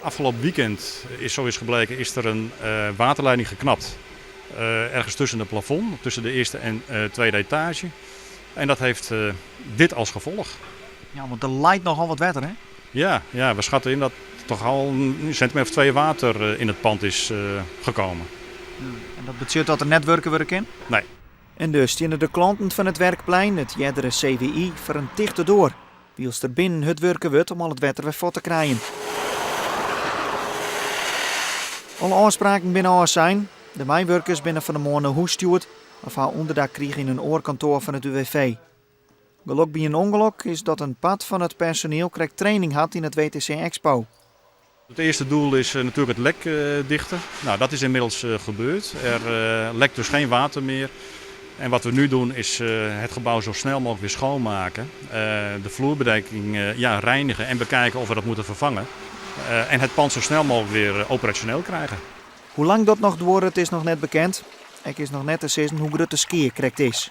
Afgelopen weekend is zo is gebleken is er een waterleiding geknapt. Ergens tussen het plafond, tussen de eerste en tweede etage. En dat heeft dit als gevolg. Ja, want der leit nochal wat wetter, hè? Ja, we schatten in dat toch al een centimeter of 2 water in het pand is gekomen. En dat betsjut dat der net wurke wurde kin? Nee. En dus steane de klanten fan it Werkplein, it eardere CWI, foar in tichte doar, wylst der binnen hurd wurke wurdt om al it wetter wer fuort te krijen. Alle ôfspraken binne ôfsein. De meiwurkers binne fan 'e moarn nei hûs stjoerd of ha ûnderdak krige yn in oar kantoar fan it UWV. Gelok by in ûngelok is dat in part fan it personiel krekt training hat yn it WTC Expo. Het eerste doel is natuurlijk het lek dichten. Nou, dat is inmiddels gebeurd. Er lekt dus geen water meer. En wat we nu doen is het gebouw zo snel mogelijk weer schoonmaken. De vloerbedekking ja, reinigen en bekijken of we dat moeten vervangen. En het pand zo snel mogelijk weer operationeel krijgen. Hoe lang dat noch duorret is noch net bekend. Ek is noch net te sizzen hoe grut de skea krekt is.